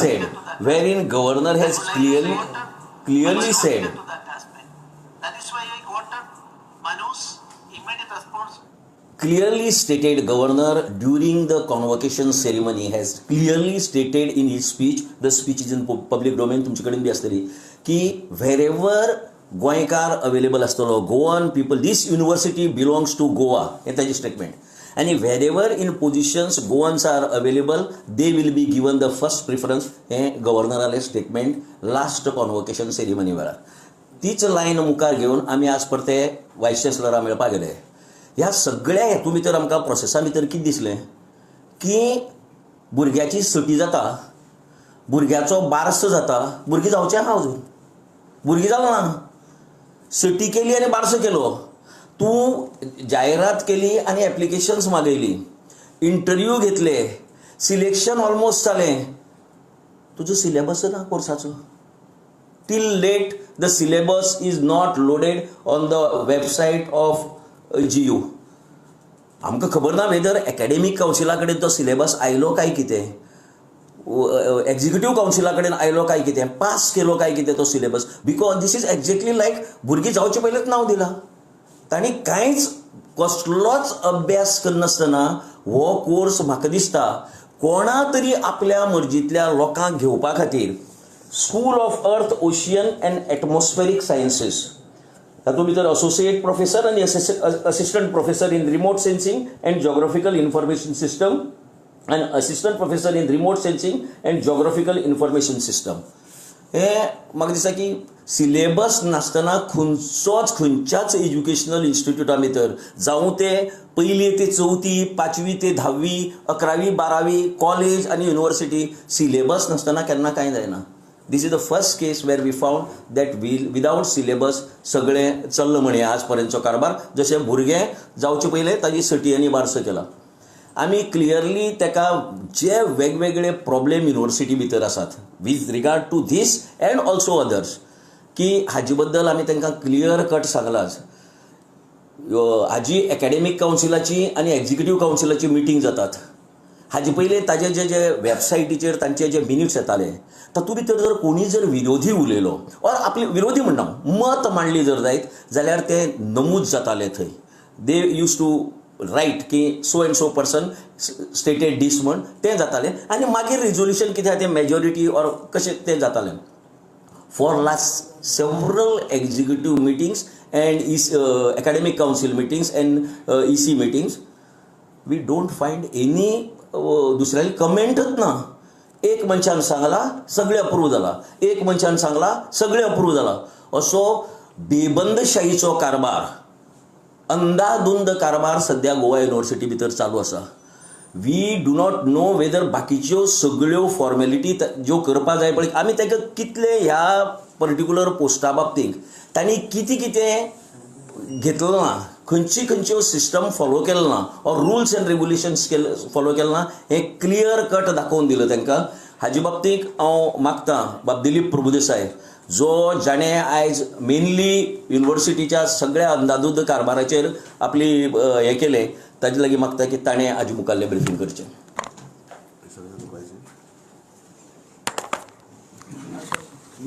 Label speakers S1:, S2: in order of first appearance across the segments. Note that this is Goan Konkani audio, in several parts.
S1: said, wherein governor has clearly clearly said
S2: To that aspect. That is why I wanted Manu's immediate response.
S1: Clearly stated, governor during the convocation ceremony has clearly stated in his speech, the speech is in public domain, तुमचे कडेन बी आसतली, की व्हेरेवर गोंयकार अवेलेबल आसतलो, Goan people, this university belongs to Goa, हें ताजें स्टेटमेंट. आनी wherever in positions Goans are available, they will be given the first preference. हें गव्हर्नरालें स्टेटमेंट लास्ट कॉन्वोकेशन सेरेमनी वेळार. तीच लायन मुखार घेवन आमी आज परते वायस चान्सलरा मेळपाक गेले. ह्या सगळ्या हेतू भितर आमकां प्रोसेसा भितर कितें दिसलें की भुरग्याची सटी जाता, भुरग्याचो बारसो जाता. भुरगीं जावचें आहा अजून, भुरगीं जालो ना. सटी केली आनी बारसो केलो. तूं जायरात केली आनी एप्लिकेशन्स मागयली, इंटरव्यू घेतले, सिलेक्शन ऑलमोस्ट जालें, तुजो सिलेबस ना कोर्साचो. Till date the syllabus is not loaded on the website of GU. आमकां खबर ना वेदर एकॅडेमीक कावन्सिला कडेन तो सिलेबस आयलो काय कितें, एक्झिक्युटीव कावन्सिला कडेन आयलो काय कितें, पास केलो काय कितें तो syllabus, because this is exactly like भुरगीं जावचे पयलींच नांव दिलां. तांणी कांयच कसलोच अभ्यास करनासतना हो कोर्स, म्हाका दिसता, कोणा तरी आपल्या मर्जींतल्या लोकांक घेवपा खातीर. School of Earth, Ocean and Atmospheric Sciences, तातूंत भितर असोसिएट प्रोफेसर आनी assistant professor in remote sensing and geographical information system and assistant professor in remote sensing and geographical information system. हे म्हाका दिसता की सिलेबस नासतना खंयचोच, खंयच्याच एज्युकेशनल इन्स्टिट्यूटा भितर, जावं ते पयली ते चवथी, पांचवी ते धावी, अकरावी, बारावी, कॉलेज आनी युनिवर्सिटी, सिलेबस नासतना केन्ना कांय जायना. This is the first case where we found that will without syllabus सगळें चल्लां म्हण. आज पर्यंतचो कारभार, जशें भुरगें जावचे पयलें ताजी सटी आनी बारसो केला. आमी क्लियरली ताका जे वेगवेगळे प्रॉब्लेम युनिवर्सिटी भितर आसात with regard to this and also others, की हाजे बद्दल आमी तांकां क्लियर कट सांगलां. हाजी एकॅडेमीक कावन्सिलाची आनी एक्झिक्युटीव कावन्सिलाची मिटींग जातात. हाजे पयलीं ताजे जे जे वेबसायटीचेर तांचे जे मिनिट्स येताले, तातूंत भितर जर कोणी जर विरोधी उलयलो ऑर आपली विरोधी म्हणना, मत मांडली जर जायत जाल्यार ते नमूद जाताले थंय. दे यूज टू रायट की so and so person stated this म्हण तें जातालें आनी मागीर रिजोल्युशन कितें आहा तें मेजॉरिटी ऑर कशें तें जातालें. For last several executive meetings and academic council meetings and EC meetings, we don't find any दुसऱ्याली कमेंटच ना. एक मनशान सांगला, सगळे अप्रूव जाला. एक मनशान सांगला, सगळे अप्रूव जाला. असो बेबंदशाहीचो कारभार, अंदाधुंद कारभार सध्या गोवा युनिवर्सिटी भितर चालू आसा. We do not know whether बाकीच्यो सगळ्यो फॉर्मेलिटी ज्यो करपा जाय पळय, आमी ताका कितले ह्या पर्टिक्युलर पोस्टा बाबतींत तांणी कितें कितें घेतलो ना, खंयची खंयच्यो सिस्टम फॉलो केलो ना ऑर रुल्स एंड रेगुलेशन्स केले फॉलो केलें ना, हें क्लियर कट दाखोवन दिलां तांकां. हाजे बाबतींत हांव मागतां बाब दिलीप प्रभुदेसाय, जो जाणें आयज मेनली युनिवर्सिटीच्या सगळ्या अंदाधुंद कारभाराचेर आपली हें केलें, ताजे लागीं मागता की ताणें हाजे मुखाल्लें ब्रिफींग करचें.
S3: सगळें पाहिजे.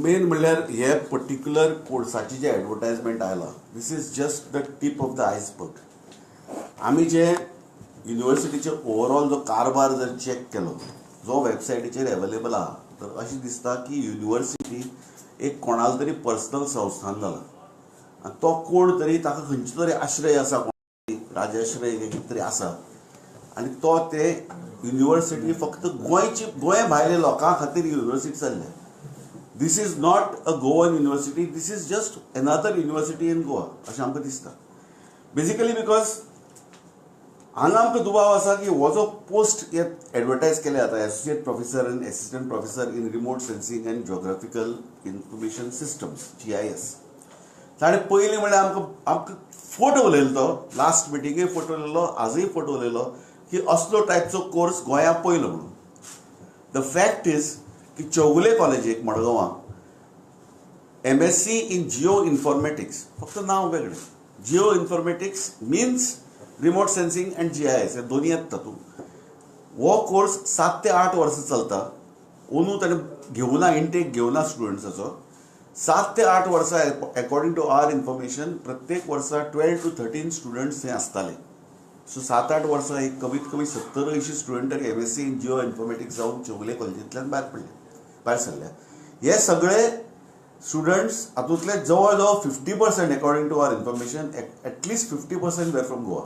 S3: मेन म्हणल्यार हे पर्टिक्युलर कोर्साची जे एडवर्टायजमेंट आयला, this is just the tip of the iceberg. आमी जे युनिवर्सिटीचे ओवरऑल जो कारभार जर चॅक केलो, जो वेबसायटीचेर अवेलेबल आहा, तर अशें दिसता की युनिवर्सिटी एक कोणालो तरी पर्सनल संस्थान जाला आनी तो कोण तरी, ताका खंयचो तरी आश्रय आसा, राजाश्रय कितें तरी आसा आनी तो ते युनिवर्सिटी फक्त गोंयची, गोंय भायल्या लोकां खातीर युनिवर्सिटी चल्ल्या. This is not a Goan university, this is just another university in Goa अशें आमकां दिसता. बेसिकली because हांगा आमकां दुबाव आसा की हो जो पोस्ट एडवर्टायज केले जाता, associate professor and assistant professor in remote sensing and geographical information systems, GIS, ताणें पयलीं म्हणल्यार आमकां फोट उलयलो तो, लास्ट मिटिंगेक फोट उलयलो, आजूय फोट उलयलो की असलो टायपचो कोर्स गोंया पयलो म्हणून. The fact is की चौगुले कॉलेजीक मडगांवां MSc in geo informatics, फक्त नांव वेगळें, geo informatics means remote sensing and GIS, हे दोन्ही येता तातूंत. हो कोर्स 7 ते 8 वर्सां चलता. अंदू ताणें घेवना, इंटेक घेवना स्टुडंट्साचो. 7 ते 8 वर्सां एकॉर्डिंग टू our information प्रत्येक वर्सा 12 to 13 students हे आसताले. सो 7-8 वर्सां एक कमीत कमी 70-80 स्टुडंट तरी MSc in Jio informatics जावन चौगुले कॉलेजींतल्यान भायर पडले, भायर सरल्या. हे सगळे स्टुडंट्स हातूंतले जवळ जवळ 50% according to our information at least 50% were from Goa.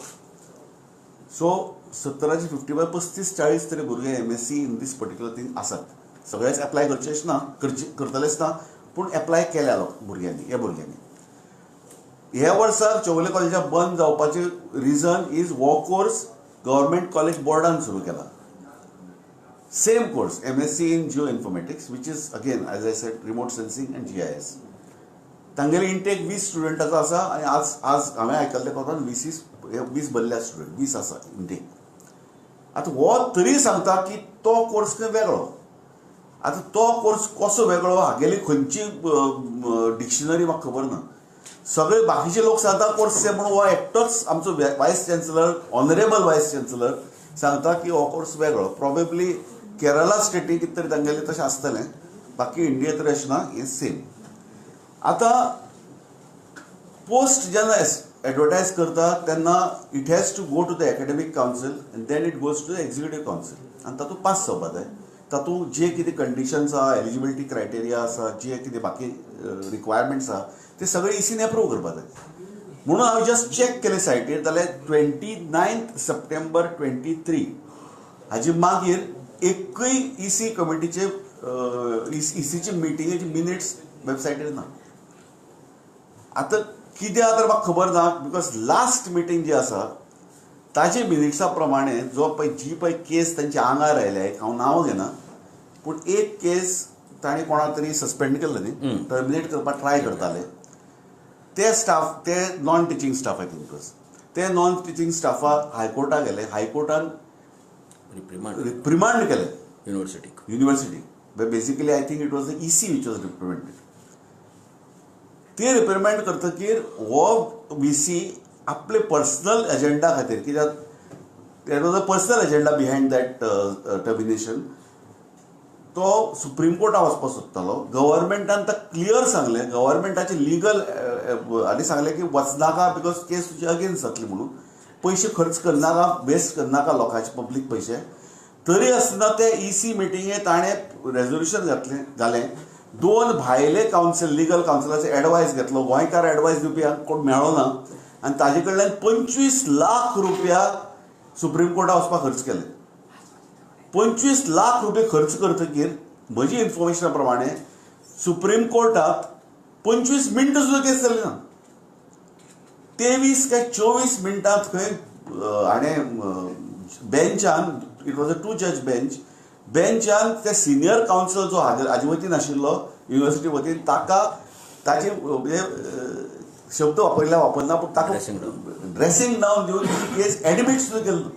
S3: So 70 50 by 35-40 तरी भुरगे MSc in this particular thing आसात. सगळेच एप्लाय करचेच ना, करतलेच ना, पूण एप्लाय केल्या लोक भुरग्यांनी. ह्या भुरग्यांनी ह्या वर्सा चौगुले कॉलेजा बंद जावपाचें रिजन is हो कोर्स गव्हर्मेंट कॉलेज बोर्डान सुरू केला. Same course MSc in geo informatics which is again as I said remote sensing and GIS. तांगेले इंटेक 20 स्टुडंटाचो आसा आनी आज आज हांवें आयकल्लें कोतान 20 भरल्या स्टुडंट, 20 आसा इंटेक. आतां हो तरी सांगता की तो कोर्स खंय वेगळो. आतां तो कोर्स कसो वेगळो हागेली खंयची डिक्शनरी म्हाका खबर ना. सगळे बाकीचे लोक सांगता कोर्स सेम, म्हणून हो एकटोच आमचो vice chancellor, honourable vice chancellor सांगता की हो कोर्स वेगळो. प्रोबेबली केरला स्टेटी कितें तरी तांगेलें तशें आसतलें, बाकी इंडिया तरी अशें ना, हें सेम. आतां पोस्ट जेन्ना एडवर्टायज करता तेन्ना it has to go to the academic council and then it goes to the executive council आनी तातूंत पास जावपा जाय. तातूंत जे कितें कंडिशन्स आहा, एलिजिबिलिटी क्रायटेरिया आसा, जे कितें बाकी रिक्वायरमेंट्स आहा ते सगळे इसीन एप्रूव करपा जाय. म्हणून हांवें जस्ट चॅक केलें सायटीर जाल्यार 29 September 23 हाजे मागीर एकूय इसी कमिटीचे इसीची मिटिंगेची मिनिट्स वेबसायटीर ना. आतां कितें आहा तर म्हाका खबर ना, because last meeting जी आसा ताजे मिनिट्सा प्रमाणे जो पळय जी पळय केस तांच्या आंगार आयल्या, एक हांव नांव घेना, पूण एक केस ताणें कोणाक तरी सस्पेंड केल्लो न्ही, टर्मिनेट करपाक ट्राय करताले ते स्टाफ, ते non teaching staff I think was, ते नॉन टिचींग स्टाफाक हायकोर्टाक गेले, हायकोर्टान रिप्रिमांड केलें
S1: युनिवर्सिटीक.
S3: University basically I think it was the EC which was reprimanded. ते रिप्रिमेंट करतकीर हो व्ही सी आपले पर्सनल एजेंडा खातीर, कित्याक that was a personal agenda behind that termination, तो सुप्रीम कोर्टाक वचपाक सोदतालो. गव्हर्मेंटान ताका क्लियर सांगलें, गव्हर्मेंटाचे लिगल आनी सांगलें की वचनाका because केस तुजी अगेन्स्ट जातली, म्हणून पयशे खर्च करनाका, वेस्ट करनाका लोकांचे पब्लीक पयशे. तरी आसतना ते इसी मिटिंगे ताणें रेजोल्युशन घातलें, घालें, 2 भायले कावन्सिल लिगल कावन्सिलाचे एडवायस घेतलो, गोंयकार एडवायस दिवपी कोण मेळ्ळो ना, आनी ताजे कडल्यान 25 लाख रुपया सुप्रीम कोर्टाक वचपाक खर्च केले. 25 लाख रुपये खर्च करतकीर म्हजी इन्फॉर्मेशना प्रमाणे सुप्रीम कोर्टात 25 मिनटां सुद्दां केस जाली ना. 23 काय 24 मिनटांत खंय हाणें बेंचान, it was a 2 जज बेंच, बेंचान ते सिनियर कावन्सिल जो हाजे वतीन आशिल्लो युनिवर्सिटी वतीन, ताका ताजे म्हणजे शब्द वापरल्या वापरना, पूण ताका ड्रेसिंग डावन दिवन ती केस एडमीट सुद्दां केल्लो.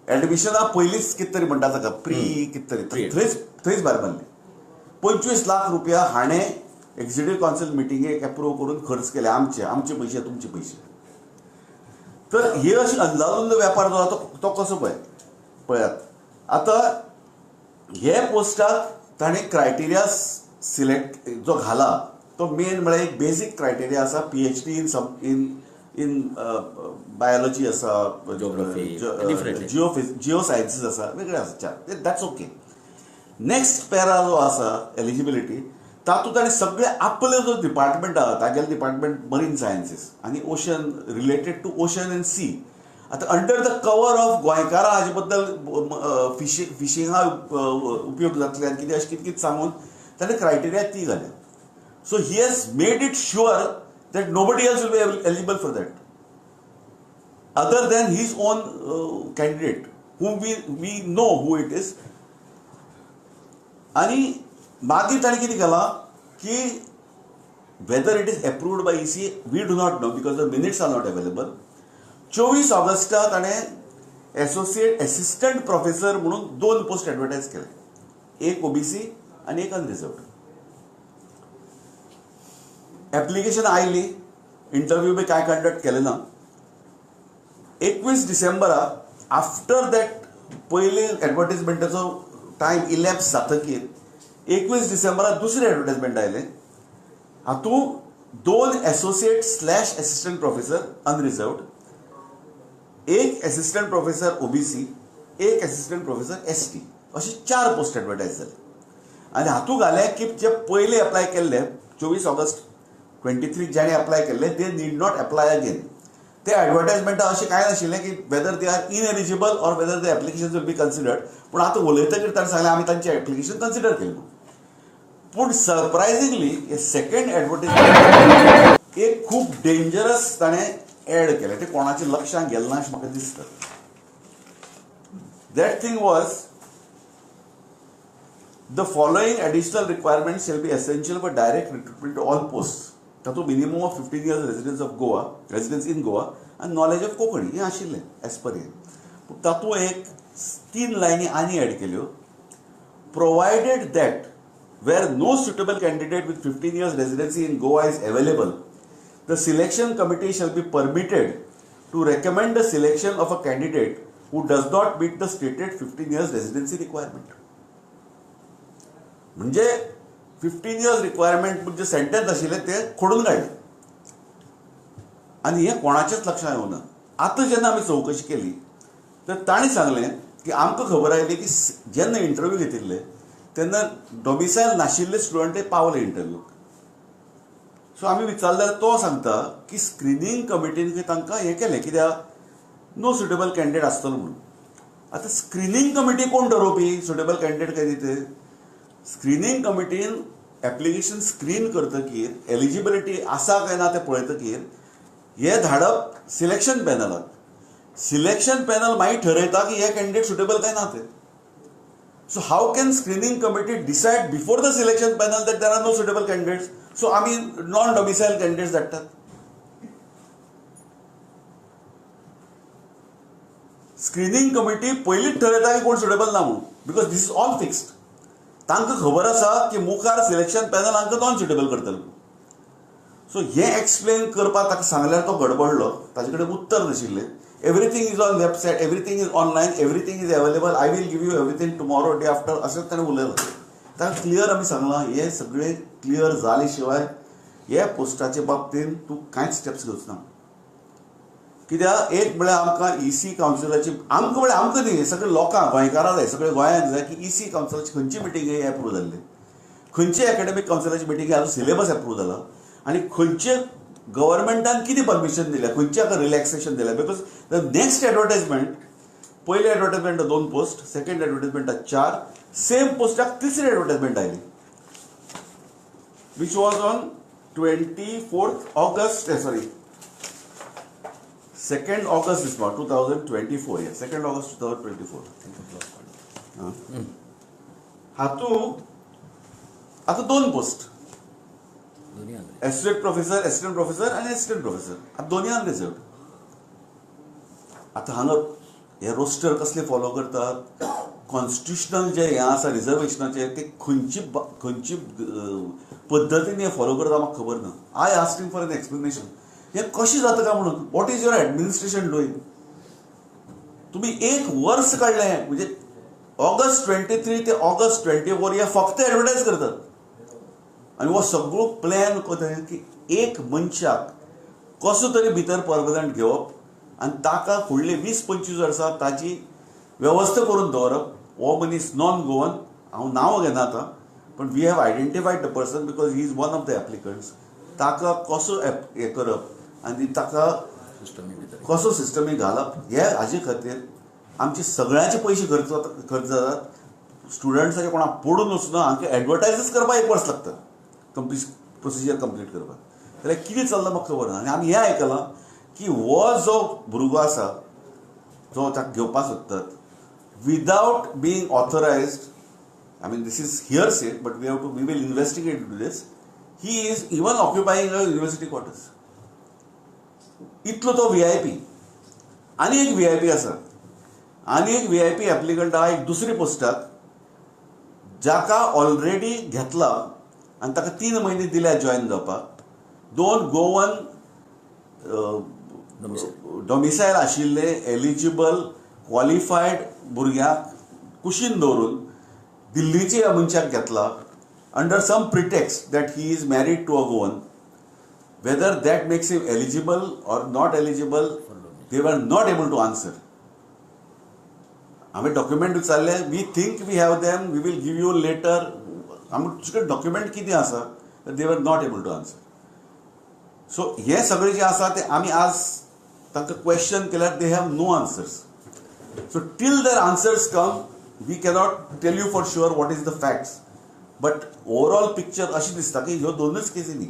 S3: एडमिशना पयलींच कितें तरी म्हणटा ताका प्री कितें तरी, थंयच थंयच भायर मारली. 25 लाख रुपया हाणें एक्झिक्युटीव कावन्सिल मिटिंगेक एप्रूव करून खर्च केले, आमचे आमचे पयशे, तुमचे पयशे. तर हे अशे अंदाधुंद वेपार जो आसा तो कसो पळय पळयात. आतां हे पोस्टाक ताणें क्रायटेरिया सिलेक्ट जो घाला तो मेन म्हळ्यार एक बेजीक क्रायटेरिया आसा, PhD in some in in biology आसा, जिओ जिओ सायन्सीस आसा, वेगळे आसा चार, that's okay. Next para जो आसा एलिजिबिलिटी, तातूंत ताणें सगळे आपले जो डिपार्टमेंट आहा तागेले डिपार्टमेंट मरीन सायन्सीस आनी ocean related to ocean and sea. आतां अंडर the cover of गोंयकारां हाजे बद्दल फिशिंगा उपयोग जातले आनी कितें अशें कितें कितें सांगून ताणें क्रायटेरिया ती घाल्या. So he has made it sure that nobody else will be eligible for that other than his own candidate whom we know who it is. आनी मागीर ताणें कितें केलां की whether it is approved by EC we do not know because the minutes are not available. 24 ऑगस्टाक ताणें एसोसिएट एसिस्टंट प्रोफेसर म्हणून 2 पोस्ट एडवर्टायज केले, एक ओबीसी आनी एक अनरिजर्वड. एप्लिकेशन आयली, इंटरव्यू बी कांय कंडक्ट केलें ना. 21 डिसेंबराक आफ्टर that पयली एडवर्टीजमेंटाचो टायम इलॅप्स जातकीर 21 डिसेंबराक दुसरें एडवर्टायजमेंट आयलें. हातूंत 2 associate slash assistant professor unreserved, 1 assistant professor OBC, 1 assistant professor ST, अशे 4 पोस्ट एडवर्टायज जाले. आनी हातूंत घालें की जे पयले एप्लाय केल्ले 24 ऑगस्ट 23 जाणें अप्लाय केल्ले they need not apply again. ते एडवर्टायजमेंटा अशें कांय नाशिल्लें की whether they are ineligible or whether the application will be considered. पूण आतां उलयतकीर ताणें सांगलें आमी तांचें एप्लिकेशन कन्सिडर केलें. पूण सरप्रायझिंगली हे सेकंड एडवर्टायजमेंट एक खूब डेंजरस ताणें एड केलें, तें कोणाच्या लक्षांत गेलें ना अशें म्हाका दिसता. That thing was the following additional requirements shall be essential for direct recruitment to all posts. तातूंत minimum of 15 years residence of Goa, residence in Goa आनी नॉलेज ऑफ कोंकणी हें आशिल्लें एज पर हें. पूण तातूंत एक 3 लायनी आनी एड केल्यो, provided that where no suitable candidate with 15 years residency in Goa is available, the selection committee shall be permitted to recommend the selection of a candidate who does not meet the stated 15 years residency requirement. म्हणजे 15 years requirement म्हणजे सेंटेन्स आशिल्लें तें खोडून काडलें आनी हें कोणाचेच लक्षांत येवना. आतां जेन्ना आमी चवकशी केली तर तांणी सांगलें की आमकां खबर आयली की जेन्ना इंटरव्यू घेतिल्ले तेन्ना डॉमिसायल नाशिल्ले स्टुडंट पावले इंटरव्यूक. सो आमी विचारले जाल्यार तो सांगता की स्क्रिनींग कमिटीन खंय तांकां हें केलें कित्याक नो सुटेबल कॅन्डिडेट आसतलो म्हणून. आतां स्क्रिनींग कमिटी कोण ठरोवपी सुटेबल कॅन्डिडेट काय ते? स्क्रिनींग कमिटीन एप्लिकेशन स्क्रीन करतकीर एलिजिबिलिटी आसा काय ना तें पळयतकीर हें धाडप सिलेक्शन पॅनलाक. सिलेक्शन पॅनल मागीर ठरयता की हे कॅन्डिडेट सुटेबल काय ना ते. So how can screening committee decide before the selection panel that there are no suitable candidates? So आमी नॉन डॉमिसायल कॅन्डिडेट्स धाडटात. स्क्रिनींग कमिटी पयलींच ठरयता की कोण सुटेबल ना म्हणून, because this is all fixed. तांकां खबर आसा की मुखार सिलेक्शन पॅनल हांकां नॉन सुटेबल करतले. सो हें एक्सप्लेन करपाक ताका सांगल्यार तो गडबडलो, ताजे कडेन उत्तर नाशिल्लें. Everything is on website, everything is online, everything is available, I will give you everything tomorrow, day after, अशें ताणें उलयलां. ताका क्लियर आमी सांगलां हें सगळें क्लियर जाले शिवाय हे पोस्टाचे बाबतींत तूं कांयच स्टेप्स घेवच ना. कित्याक एक म्हळ्यार आमकां ई सी कावन्सिलाची, आमकां म्हळ्यार आमकां न्ही, सगळे लोकांक गोंयकारां जाय, सगळे गोंयांक जाय की ई सी कावन्सिलाची खंयची मिटींग ही एप्रूव जाल्ली, खंयची एकाडेमीक कावन्सिलाची मिटींग आजून सिलेबस एप्रूव जाला आनी खंयचे गव्हर्मेंटान कितें परमिशन दिलें, खंयच्या रिलॅक्सेशन दिलें. Because the next advertisement, पयली एडवर्टायजमेंट 2 पोस्ट, सेकंड एडवर्टायजमेंटाक 4, सेम पोस्टाक तिसरी एडवर्टायजमेंट आयली, which was on 24th August, sorry 2nd August this month, 2024, yeah, 2nd August 2024. हातूंत आतां 2 post, associate professor, assistant professor आनी एसिस्टंट प्रोफेसर, आतां दोनूय अनरिजर्वड. आतां हांगा हे रोस्टर कसले फॉलो करतात, कॉन्स्टिट्युशनल जे हें आसा रिजर्वेशनाचें ते खंयची खंयची पद्दतीन हे फॉलो करता म्हाका खबर ना. I asking for an explanation, हें कशें जाता काय म्हणून. What is your administration doing? तुमी एक वर्स काडलें, म्हणजे ऑगस्ट 23 ते ऑगस्ट 24 हे फक्त एडवर्टायज करतात आनी हो सगळो प्लॅन करता की एक मनशाक कसो तरी भितर परमनंट घेवप आनी ताका फुडले 20-25 वर्सां ताजी वेवस्था करून दवरप. हो मनीस नॉन गोवन, हांव नांव घेना आतां, पण we have identified the person because he is one of the applicants. ताका कसो हें करप आनी ताका कसो सिस्टमीक घालप हे हाजे खातीर आमचे सगळ्यांचे पयशे खर्च जातात. स्टुडंट्साचे कोणाक पडून वचना, हांकां एडवर्टायजच करपाक एक वर्स लागता प्रोसिजर कंप्लीट करपाक. जाल्यार कितें चल्लां म्हाका खबर ना. आनी आमी हें आयकलां की हो जो भुरगो आसा जो ताका घेवपाक सोदतात without being authorised, I mean this is hearsay but we have to, we will investigate to this, he is even occupying a university quarters. इतलो तो व्ही I P. आनी एक व्ही I P आसा, आनी एक व्ही I P applicant आहा एक दुसरी पोस्टाक, जाका ऑलरेडी घेतला आनी ताका 3 म्हयने दिल्या जॉयन जावपाक. 2 गोवन डॉमिसायल आशिल्ले एलिजिबल क्वॉलिफायड भुरग्यांक कुशीन दवरून दिल्लीचे मनशाक घेतला under some pretext that he is married to a Goan. Whether that makes him eligible or not eligible, they were not able to answer. आमी डॉक्युमेंट विचारले, we think we have them, we will give you later. आमी तुजे डॉक्युमेंट कितें आसा, they were not able to answer. So हें सगळें जें आसा तें आमी आज तांकां क्वेश्चन केल्यार they have no answers. So till their answers come, we cannot tell you for sure what is the facts. But overall picture अशी दिसता की ह्यो दोनूच केसी न्ही,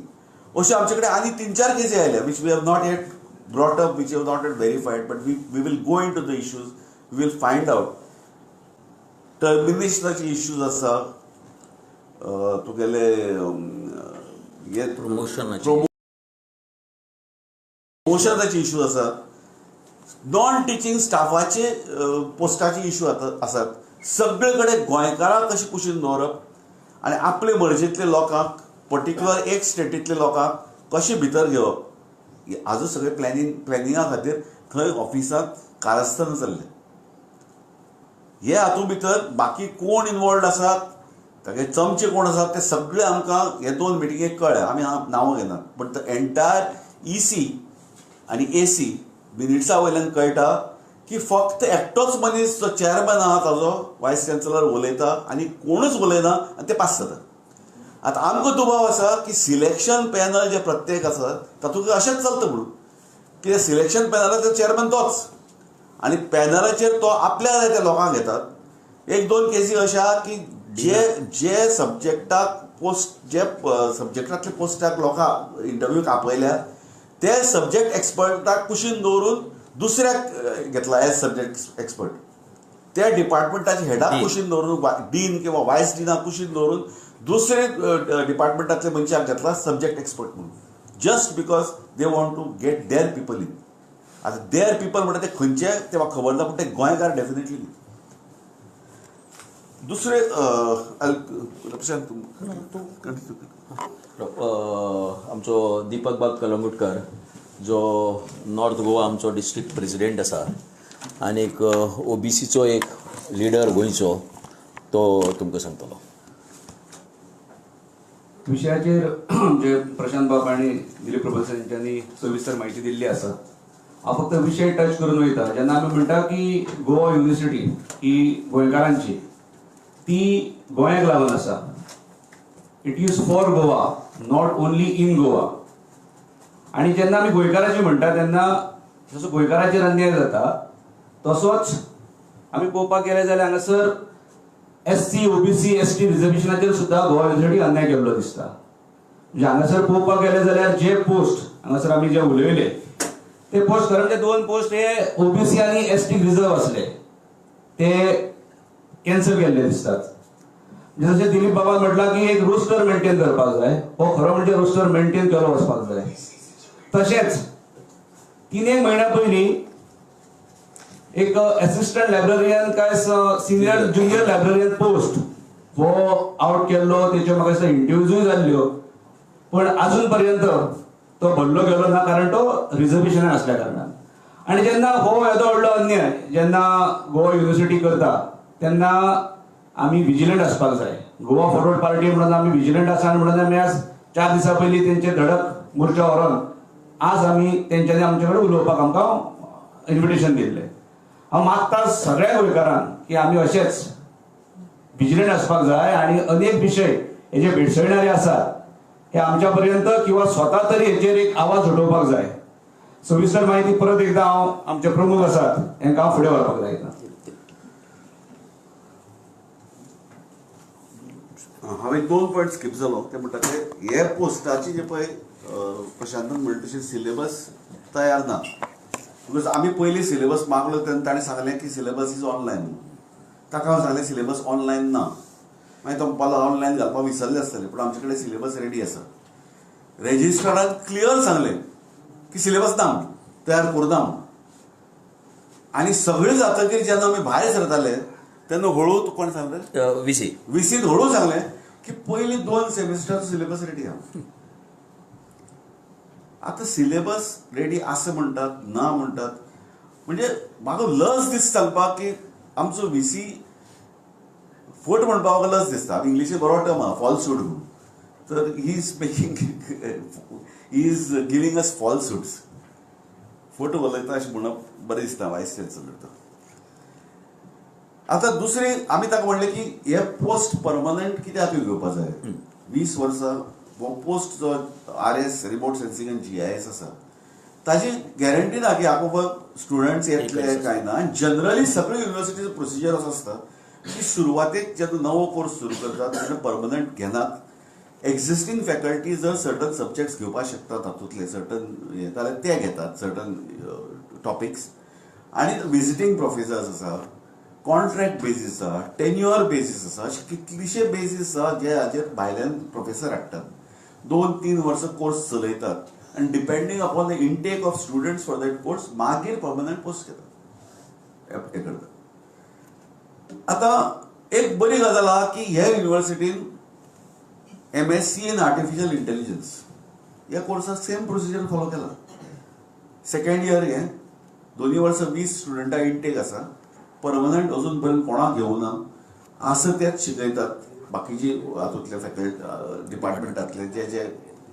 S3: अश्यो आमचे कडेन आनी 3-4 केसी आयल्या which we have not yet brought up, which have not yet verified, but we will go into the issues, we will find out. टर्मिनेशनाचे issues आसा, तुगेले हे
S1: प्रमोशनाचे
S3: प्रमोशनाचे इश्यूज आसात, नॉन टिचींग स्टाफाचे पोस्टाचे इश्यू आसात. सगळे कडेन गोंयकारांक कशें कुशीन दवरप आनी आपले मर्जींतले लोकांक, पर्टिक्युलर एक स्टेटींतले लोकांक कशें भितर घेवप, आजूच सगळे प्लॅनिंगा खातीर थंय ऑफिसांत कारस्थान चल्लें. हे हातूंत भितर बाकी कोण इनवॉल्ड आसात, तागे चमचे कोण आसात, ते सगळे आमकां हे 2 मिटिंगेक कळ्ळे. आमी नांवां घेनात, बट the entire EC आनी एसी मिनिट्सा वयल्यान कळटा की फक्त एकटोच मनीस जो चेअरमॅन आहा ताजो वायस चान्सलर उलयता आनी कोणूच उलयना आनी ते पास जाता. आतां आमकां दुबाव आसा की सिलेक्शन पॅनल जे प्रत्येक आसा तातूंत अशेंच चलता म्हणून, कित्याक सिलेक्शन पॅनलाचो चेअरमॅन तोच आनी पॅनलाचेर तो आपल्या जाय त्या लोकांक घेतात. 1-2 केसी अशे आहा की जे जे सब्जेक्टाक पोस्ट, जे सब्जेक्टांतले पोस्टाक लोकांक इंटरव्यूक आपयल्या ते सब्जेक्ट एक्सपर्टाक कुशीन दवरून दुसऱ्याक घेतला एज सब्जेक्ट एक्सपर्ट. त्या डिपार्टमेंटाच्या हेडाक कुशीन दवरून, डीन किंवा वायस डिनाक कुशीन दवरून दुसरे डिपार्टमेंटांतले मनशाक घेतला सब्जेक्ट एक्सपर्ट म्हणून, just because they want to get their people in. आतां there people म्हणटा ते खंयचे ते म्हाका खबर ना, पूण ते गोंयकार डेफिनेटली न्ही. दुसरे प्रशांत
S1: आमचो दीपक बाब कलंगुटकर जो नॉर्थ गोवा आमचो डिस्ट्रिक्ट प्रेसिडेंट आसा आनीक ओबीसीचो एक लिडर गोंयचो, तो तुमकां सांगतलो.
S4: विशयाचेर जे प्रशांत बाब आनी दिलीप प्रभू हेंच्यांनी सविस्तर म्हायती दिल्ली आसा. हांव फक्त विशय टच करून वयता. जेन्ना आमी म्हणटा की गोवा युनिवर्सिटी ही गोंयकारांची, ती गोंयाक लागून आसा. It is for Goa, not only in Goa. आनी जेन्ना आमी गोंयकारांची म्हणटा तेन्ना जसो गोंयकारांचेर अन्याय जाता तसोच आमी पळोवपाक गेले जाल्यार हांगासर SC, OBC, ST रिजर्वेशनाचेर सुद्दां गोवा युनिवर्सिटी अन्याय केल्लो दिसता. म्हणजे हांगासर पळोवपाक गेले जाल्यार जे पोस्ट हांगासर आमी जे उलयले ते पोस्ट, कारण ते 2 पोस्ट हे ओबीसी आनी ST reserve आसले ते कॅन्सल केल्ले दिसतात. जशें दिलीप बाबान म्हटलां की एक रोस्टर मेंटेन करपाक जाय, हो खरो म्हणजे रोस्टर मेंटेन केलो वचपाक जाय. तशेंच 3-1 म्हयन्या पयलीं एक एसिस्टंट लायब्ररियन काय सिनियर ज्युनियर लायब्ररियन पोस्ट हो आवट केल्लो, तेच्यो म्हाका दिसता इंटरव्यूजूय जाल्ल्यो, पण अजून पर्यंत तो भरलो गेलो ना, कारण तो रिजर्वेशनान आसल्या कारणान. आनी जेन्ना हो येदो व्हडलो अन्याय जेन्ना गोवा युनिवर्सिटी करता तेन्ना आमी विजिलंट आसपाक जाय. गोवा फॉरवर्ड पार्टी म्हणून आमी विजिलंट आसा आनी म्हणून आमी आज 4 दिसां पयलीं तेंचे धडक मोर्चा व्हरोन आज आमी तेंच्यांनी आमचे कडेन उलोवपाक आमकां इन्विटेशन दिल्लें. हांव मागता सगळ्या गोंयकारांक की आमी अशेंच विजिलंट आसपाक जाय आनी अनेक विशय हे जे भेडसळणारे आसात हे आमच्या पर्यंत किंवा स्वता तरी हेचेर एक आवाज उठोवपाक जाय. सविस्तर म्हायती परत एकदा हांव आमचे प्रमुख आसात हेंकां हांव फुडें व्हरपाक जाय.
S3: हांवें 2 पॉयंट स्कीप जालो, ते म्हणटा ते हे पोस्टाची जे पळय प्रशांतान म्हणलें तशें सिलेबस तयार ना, because आमी पयलीं सिलेबस मागलो तेन्ना ताणें सांगलें की सिलेबस is online. ताका हांव सांगलें सिलेबस ऑनलायन ना, मागीर तो म्हणपाक लागलो ऑनलायन घालपाक विसरले आसतले, पूण आमचे कडेन सिलेबस रेडी आसा. रेजिस्ट्रारान क्लियर सांगलें की सिलेबस ना म्हणून, तयार करुना म्हणून. आनी सगळें जातकीर जेन्ना आमी भायर सरताले तेन्ना हळू कोण सांगलें, व्हीसीन हळू सांगलें की पयलीं 2 सेमिस्टर सिलेबस रेडी आहा. आतां सिलेबस रेडी आसा म्हणटात, ना म्हणटात, म्हणजे म्हाका लज दिसता सांगपाक की आमचो व्हीसी फट म्हणपा म्हाका लज दिसता. इंग्लिशीन बरो टर्म आहा, फॉल्सहूड म्हणून. तर he is making, he is giving us falsehoods. फट उलयता अशें म्हणप बरें दिसता वायस चान्सलर. तर आतां दुसरी आमी ताका म्हणलें की हे पोस्ट परमनंट कित्याक घेवपा जाय? 20 वर्सां हो पोस्ट जो RS, remote sensing आनी जीआयएस आसा, ताजी गॅरंटी ना की आपोआप स्टुडंट्स येतले काय ना. आनी जनरली सगळे युनिवर्सिटीचो प्रोसिजर असो आसता की सुरवातेक जेन्ना नवो कोर्स सुरू करतात तेन्ना परमनंट घेनात. एक्झिस्टींग फॅकल्टी जर सर्टन सब्जेक्ट्स घेवपाक शकता, तातूंतले सर्टन हे जाल्यार ते घेतात, सर्टन टॉपिक्स. आनी विजिटींग प्रोफेसर्स आसा, कॉन्ट्रॅक्ट बेजीस आसा, टेन्युअर बेजीस आसा, अशे कितलेशे बेजीस आसा जे हाजेर भायल्यान प्रोफेसर हाडटात, 2-3 वर्सां कोर्स चलयतात आनी depending upon the intake of students for that course मागीर परमनंट पोस्ट घेतात, हे करतात. आतां एक बरी गजाल आहा की हे युनिवर्सिटीन MSc in artificial intelligence ह्या कोर्साक सेम प्रोसिजर फॉलो केला. सेकंड इयर हे दोनूय वर्सां 20 स्टुडंटां इंटेक आसा. परमनंट अजून पर्यंत कोणाक घेवना. आसा तेच शिकयतात. बाकीचे हातूंतले फॅकल्टी डिपार्टमेंटांतले जे जे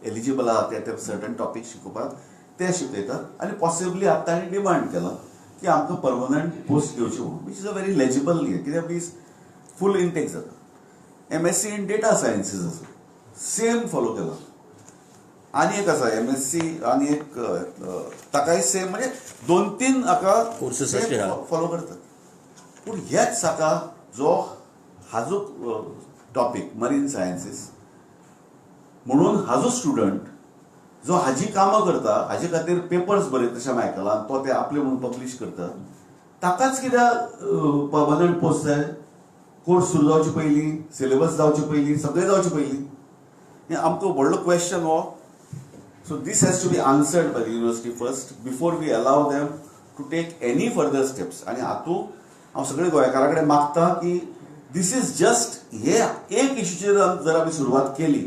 S3: एलिजिबल आहा ते ते सर्टन टॉपीक शिकोवपाक ते शिकयतात. आनी पॉसिबली आतां तांणी डिमांड केला की आमकां परमनंट पोस्ट घेवची म्हणून, which is a very legible हें, कित्याक 20 फूल इंटेक जाता. MSc in data sciences आसा, सेम फॉलो केला. आनी एक आसा एमएससी आनी एक ताकाय सेम, म्हणजे दोन तीन हाका
S1: Courses अशे आहा.
S3: फॉलो करतात. पूण हेच हाका जो हाजो टॉपीक मरीन सायन्सीस म्हणून हाजो स्टुडंट जो हाजी कामां करता, हाजे खातीर पेपर्स बरयता तशें हांवें आयकलां, तो ते आपले म्हणून पब्लीश करता, ताकाच कित्याक परमनंट पोस्ट जाय कोर्स सुरू जावचे पयलीं, सिलेबस जावचे पयलीं, सगळें जावचे पयलीं? हें आमकां व्हडलो क्वेश्चन हो. So this has to be answered by the university first before we allow them to take any further steps. आनी हातूंत हांव सगळे गोंयकारा कडेन मागता की this is just हे एक इश्यूचेर जर आमी सुरवात केली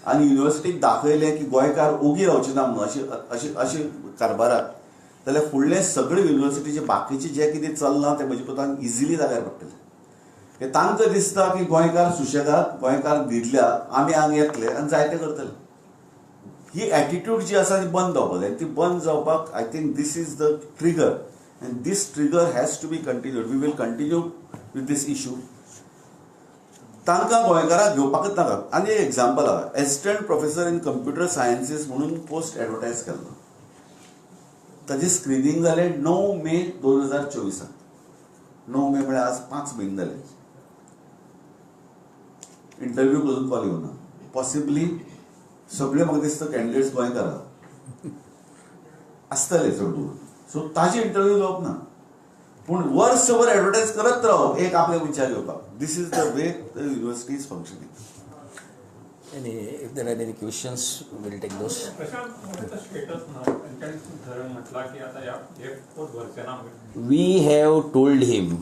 S3: आनी युनिवर्सिटीक दाखयलें की गोंयकार ओगी रावचे ना म्हणून अशी अशी अशी कारभाराक, जाल्यार फुडले सगळे युनिवर्सिटीचे बाकीचे जे कितें चल्लां तें म्हजे कोतान इजिली जाग्यार पडटलें. हे तांकां दिसता की गोंयकार सुशेगाद, गोंयकार न्हिदल्या, आमी हांगा येतले आनी जायते करतले. ही एटिट्यूड जी आसा ती बंद जावपाक जाय. ती बंद जावपाक I think this is the trigger and this trigger has to be continued. We will continue with this issue. तांकां गोंयकाराक घेवपाकच नाका. आनी एक एग्जाम्पल आहा, assistant professor in computer sciences म्हणून पोस्ट एडवर्टायज केल्लो. ताजें स्क्रिनींग जालें 9 मे 2024साक. 9 मे म्हळ्यार आज 5 म्हयने जाले. इंटरव्यू अजून कॉल येवना. पॉसिबली सगळे म्हाका दिसता कॅन्डिडेट्स गोंयकार आसतले चड करून, सो ताजी इंटरव्यू घेवप ना. पूण वर्सभर एडवर्टायज करत रावप एक आपल्या मनशाक घेवपाक, this is the way the university is functioning.
S1: Any, if there are any questions, we'll take those.
S5: Prashant, what is the status now? तेंच्यांनी धरण म्हटलां की आतां ह्या हे पोस्ट भरचे ना म्हणून.
S1: We have told him,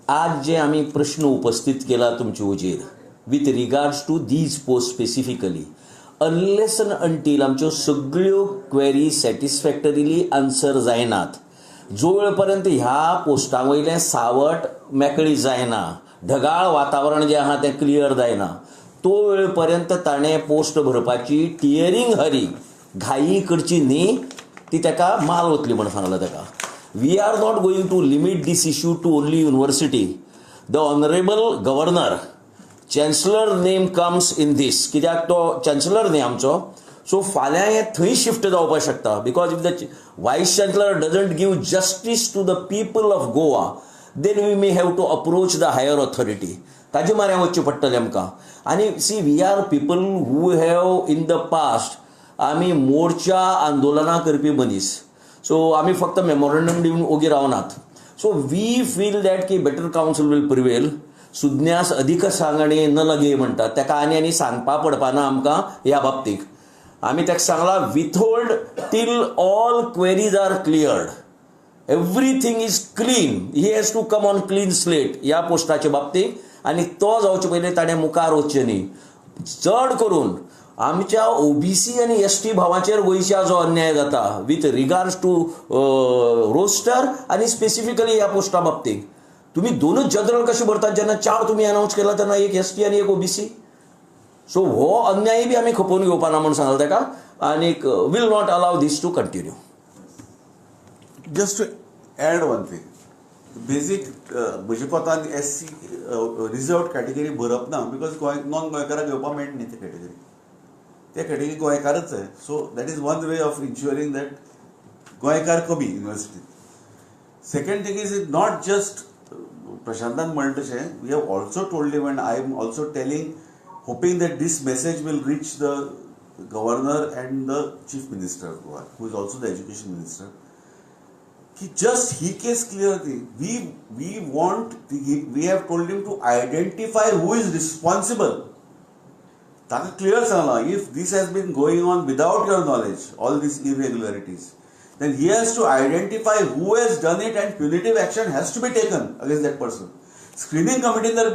S1: आज जे आमी प्रश्न उपस्थित केला तुमचे हुजीर with regards to these post specifically, unless and until आमच्यो सगळ्यो क्वेरी सॅटिस्फॅक्टरीली आन्सर जायनात, जो वेळ पर्यंत ह्या पोस्टां वयलें सावट मेकळी जायना, ढगाळ वातावरण जें आहा तें क्लियर जायना, तो वेळ पर्यंत ताणें पोस्ट भरपाची टियरींग हरी घाई करची न्ही, ती ताका माल वतली म्हण सांगलां ताका. We are not going to limit this issue to only university. The honourable governor, chancellor name comes in this, कित्याक तो चॅन्सलर न्ही आमचो. सो फाल्यां हें थंय शिफ्ट जावपाक शकता, because if the vice chancellor doesn't give justice to the people of Goa, then we may have to approach the higher authority. ताजे माऱ्या वचचें पडटलें आमकां. आनी see, we are people who have in the past आमी मोर्चा आंदोलनां करपी मनीस. सो आमी फक्त मेमोरंडम दिवन ओगी रावनात. सो we feel that की better counsel will prevail. सुज्ञास अधिक सांगणे न लगे म्हणटात, ताका आनी आनी सांगपा पडपाना आमकां. ह्या बाबतीक आमी ताका सांगलां, withhold till all queries are cleared, everything is clean. He has to come on clean slate ह्या पोस्टाच्या बाबतीत आनी तो जावचे पयलीं ताणें मुखार वचचें न्ही. चड करून आमच्या ओबीसी आनी एसटी भावाचेर गोंयच्या जो अन्याय जाता विथ रिगार्ड्स टू रोस्टर आनी स्पेसिफिकली ह्या पोस्टा बाबतीत. तुम्ही दोनूच जनरल कशे भरतात जेन्ना 4 तुमी अनावन्स केला तेन्ना एक एस टी आनी एक ओबीसी. सो हो अन्याय बी आमी खपोवन घेवपा ना म्हूण सांगला ताका आनीक will not allow this to continue.
S3: Just to add one thing, basic म्हज्या कोतान एस सी रिजर्व कॅटेगरी भरप ना because Goa non गोंयकाराक घेवपाक मेळना न्ही ते कॅटेगरी, ते कॅटेगरी गोंयकारच जाय. So that is one way of ensuring that गोंयकार कमी युनिवर्सिटीत. Second thing is it not just प्रशांतान म्हणलें तशें, we have also told him and I am also telling, hoping that this message will reach the governor and the chief minister of Goa, who is also the education minister, की just he case clear ती. We want, we have told him to identify who is responsible. ताका क्लियर सांगलां, if this has been going on without your knowledge, all these irregularities, then he has to identify who has done it and punitive action has to be taken against that person. Screening कमिटीन जर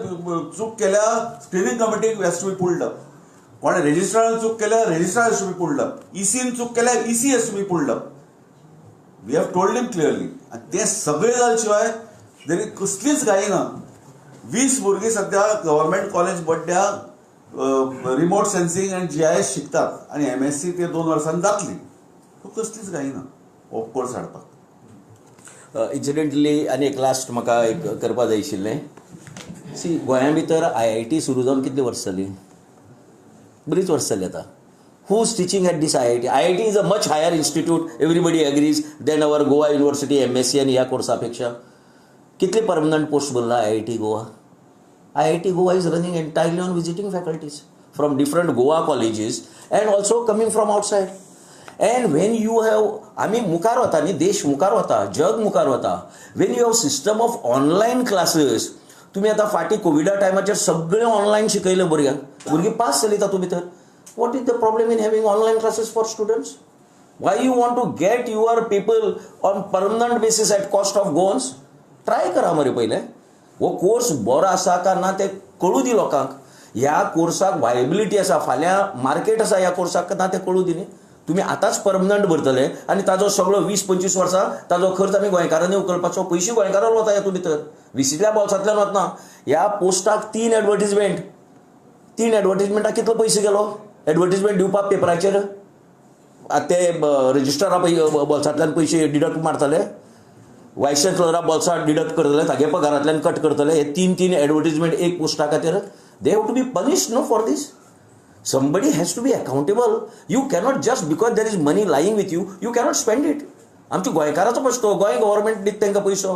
S3: चूक केल्या, screening committee has to be pulled up. कोणें रजिस्ट्रारान चूक केल्या, registrar has to be pulled up. ईसीन चूक केल्या, EC has to be pulled up. We have told him clearly. आनी तें सगळें जाले शिवाय जरी कसलीच घाई ना. 20 भुरगीं सद्या गव्हर्मेंट कॉलेज बड्ड्या रिमोट सेन्सिंग आनी GIS शिकतात आनी MSc ते 2 वर्सांनी जातली. कसलीच घाई ना हो कोर्स हाडपाक.
S1: इन्सिडेंटली आनी एक लास्ट म्हाका एक करपा जाय आशिल्लें. सी, गोंया भितर IIT सुरू जावन कितलीं वर्सां जालीं? बरीच वर्सां जालीं आतां. Who is teaching at this IIT? IIT is a much higher institute, everybody agrees, than our Goa University MSc आनी ह्या कोर्सा पेक्षा. कितले परमनंट पोस्ट भरला IIT Goa? IIT Goa is running entirely on visiting faculties from different Goa colleges and also coming from outside. And when you have, आमी मुखार वता न्ही, देश मुखार वता, जग मुखार वता. When you have system of online classes, तुमी आतां फाटीं कोविडा टायमाचेर सगळें ऑनलायन शिकयलें भुरग्यांक, भुरगीं पास जालीं तातूंत भितर. What is the problem in having online classes for students? Why you want to get your people on permanent basis at cost of Goans? Try करा मरे पयलें, हो कोर्स बरो आसा काय ना तें कळूं दी लोकांक. ह्या कोर्साक वायबिलिटी आसा, फाल्यां मार्केट आसा ह्या कोर्साक ना तें कळूं दी न्ही. तुमी आतांच परमनंट भरतले आनी ताजो सगळो 20-25 वर्सां ताजो खर्च आमी गोंयकारांनी उखलपाचो. पयशे गोंयकारांक वता हातूंत भितर, विसींतल्या बोल्सांतल्यान वतना. ह्या पोस्टाक 3 एडवर्टीजमेंट, 3 एडवर्टीजमेंटाक कितलो पयसो गेलो? एडवर्टीजमेंट दिवपाक पेपराचेर ते रजिस्ट्रारा बोल्सांतल्यान पयशे डिडक्ट मारतले, वायस चान्सलरा बोल्सां डिडक्ट करतले, तागे पगारांतल्यान कट करतले. हे 3-3 एडवर्टीजमेंट एक पोस्टा खातीर. They have to be punished no for this. Somebody has to be accountable. You cannot just because there is money lying with you, you cannot spend it. आमच्या गोंयकाराचो पयसो, गोंय गव्हर्मेंट दिता तांकां पयसो.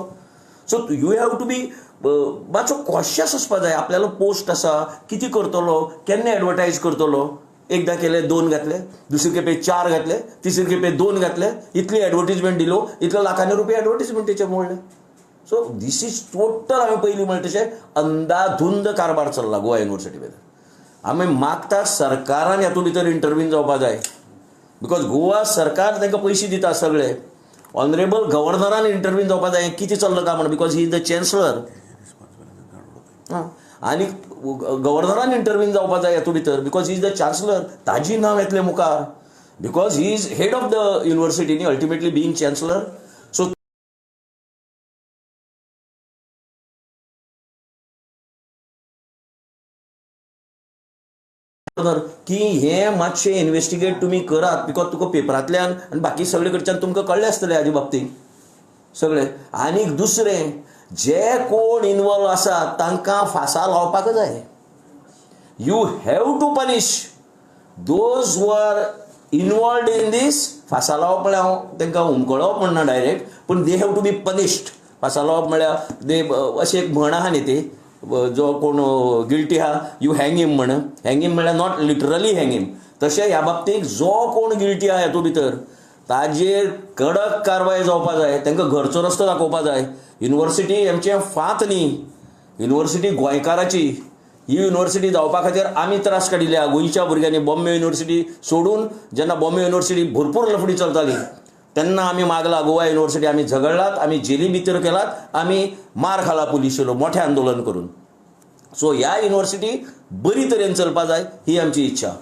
S1: So you have to be मातसो कॉशियस आसपा जाय. आपल्यालो पोस्ट आसा, कितें करतलो, केन्ना एडवर्टायज करतलो. एकदां केले 2 घातले, दुसरे खेपे 4 घातले, तिसरे खेपे 2 घातले, इतली एडवर्टीजमेंट दिलो, इतले लाखांनी रुपया एडवर्टीजमेंटीचे मोडले. सो these is total हांवें पयलीं म्हणलें तशें अंदाधुंद कारभार चल्ला गोवा युनिवर्सिटी भितर. आमी मागता सरकारान हातूंत भितर इंटरवीन जावपा जाय, because Goa सरकार तांकां पयशे दिता सगळे. ऑनरेबल गव्हर्नरान इंटरवीन जावपा जाय कितें चल्लां काय म्हण, because he is the chancellor. आनी गव्हर्नरान इंटरवीन जावपा जाय हातूंत भितर, because he is the chancellor. ताजी नांव येतलें मुखार, because he is head of the university न्ही, अल्टिमेटली बिईंग चान्सलर. सो की हें मातशें इन्वेस्टिगेट तुमी करात, because तुका पेपरांतल्यान आनी बाकी सगळे कडच्यान तुमकां कळ्ळें आसतलें हाजे बाबतींत सगळें. आनी दुसरें, जे कोण इनवॉल्व आसा तांकां फांसा लावपाक जाय. You have to punish those who are involved in this. फांसा लावप म्हळ्यार हांव तांकां हुमकळोवप म्हणना डायरेक्ट, पूण they have to be punished. फांसा लावप म्हळ्यार दे, अशें एक म्हण आहा न्ही ती, जो कोण गिल्टी आहा you hang हिम म्हण. हँग हिम म्हळ्यार not literally hang हिम, तशें ह्या बाबतींत जो कोण गिल्टी आहा हातूंत भितर ताजेर कडक कारवाय जावपा जाय. तांकां घरचो रस्तो दाखोवपा जाय. युनिवर्सिटी आमचें फांत न्ही, युनिवर्सिटी गोंयकाराची. ही युनिवर्सिटी जावपा खातीर आमी त्रास काडिल्ले गोंयच्या भुरग्यांनी. बॉम्बे युनिवर्सिटी सोडून जेन्ना बॉम्बे युनिवर्सिटी भरपूर लफडी चलताली तेन्ना आमी मागला गोवा युनिवर्सिटी. आमी झगडलात, आमी जेली भितर केलात, आमी मार खाला पुलिशेलो मोठें आंदोलन करून. सो ह्या युनिवर्सिटी बरी तरेन चलपा जाय ही आमची इच्छा,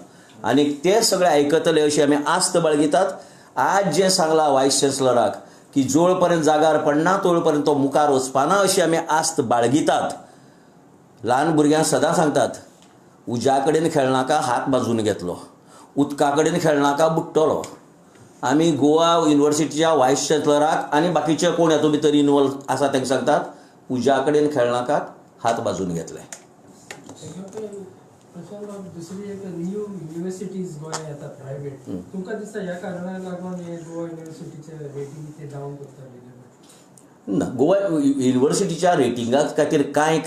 S1: आनी ते सगळे आयकतले अशी आमी आस्त बाळगितात. आज जें सांगलां वायस चान्सलराक की जोळ पर्यंत जागार पडना तोळ पर्यंत तो मुखार वचपाना अशी आमी आस्त बाळगितात. ल्हान भुरग्यांक सदां सांगतात, उज्या कडेन खेळनाका, हात बाजून घेतलो, उदका कडेन खेळनाका, बुडटलो. आमी गोवा युनिवर्सिटीच्या वायस चान्सलराक आनी बाकीचे कोण हातूंत भितर इनवॉल्व आसा तांकां सांगतात, उज्या कडेन खेळनाकात, हात बाजून घेतले.
S6: प्रशांत बाब, दुसरी एक न्यू युनिवर्सिटीज गोंयांत येता प्रायवेट, तुमकां दिसता ह्या कारणाक लागून हे गोवा युनिवर्सिटीचे रेटींग ते डावन करता?
S1: ना, गोवा युनिवर्सिटीच्या रेटिंगा खातीर कांय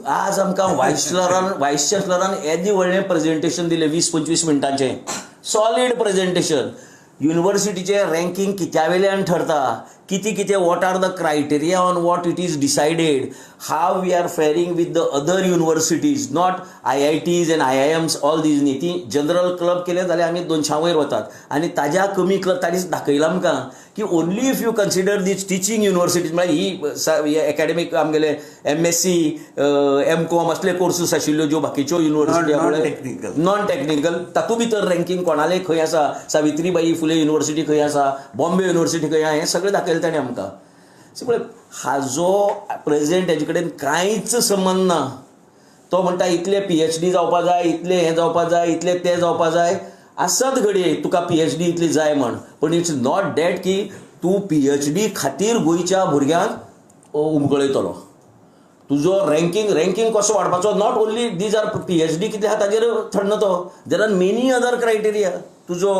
S1: आज आमकां वायस चान्सलरान येदें व्हडलें प्रेजेंटेशन दिलें, 20-25 मिनटांचें सॉलीड प्रेजेंटेशन. युनिवर्सिटीचें रँकींग कित्या वेल्यान ठरता, कितें कितें, what are the criteria on what it is decided, how we are faring with the other universities, not IITs and IIMs, all these न्ही. ती जनरल क्लब केले जाल्यार आमी 200 वयर वतात आनी ताज्या कमी क्लब तांणी दाखयलां आमकां की only if you consider these teaching universities, म्हळ्यार ही एकाडेमीक आमगेले एमएससी, एमकॉम असले कोर्सीस आशिल्ल्यो ज्यो बाकीच्यो university,
S3: Non-technical.
S1: Non technical, तातूंत भितर रँकींग कोणाले खंय आसा, सावित्रीबाई फुले युनिवर्सिटी खंय आसा, बॉम्बे युनिवर्सिटी खंय आहा, हें सगळें दाखयलें ताणें आमकां. सो पळय, हाजो प्रेजेंट हेजे कडेन कांयच संबंद ना. तो म्हणटा इतले पीएचडी जावपा जाय, इतले हें जावपा जाय, इतले तें जावपा जाय. आसत घडये तुका पीएचडी इतली जाय म्हण, पण it's not that की तूं पीएचडी खातीर गोंयच्या भुरग्यांक उमकळयतलो. तुजो रँकींग कसो वाडपाचो, not only these are PhD कितले आहा ताजेर ठरना तो, there are many other criteria तुजो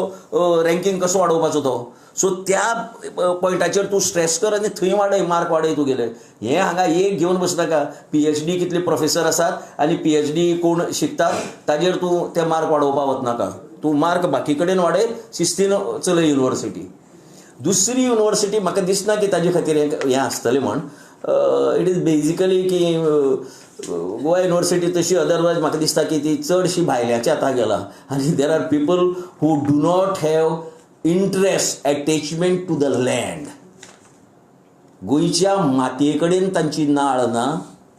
S1: रँकींग कसो वाडोवपाचो तो. सो त्या पॉयंटाचेर तूं स्ट्रेस कर आनी थंय वाडय, मार्क वाडय तुगेले. हें हांगा एक घेवन बसनाका, पीएचडी कितले प्रोफेसर आसात आनी पीएचडी कोण शिकतात ताजेर तूं ते मार्क वाडोवपाक वचनाका. तूं मार्क बाकी कडेन वाडय, शिस्तीन चलय युनिवर्सिटी. दुसरी युनिवर्सिटी म्हाका दिसना की ताजे खातीर हें आसतलें म्हण. It is basically की गोवा युनिवर्सिटी तशी अदरवायज म्हाका दिसता की ती चडशी भायल्याच्या हाता गेला आनी there are people who do not have interest, attachment to the land. गोंयच्या मातये कडेन तांची नाळ ना,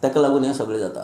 S1: ताका लागून हें सगळें जाता.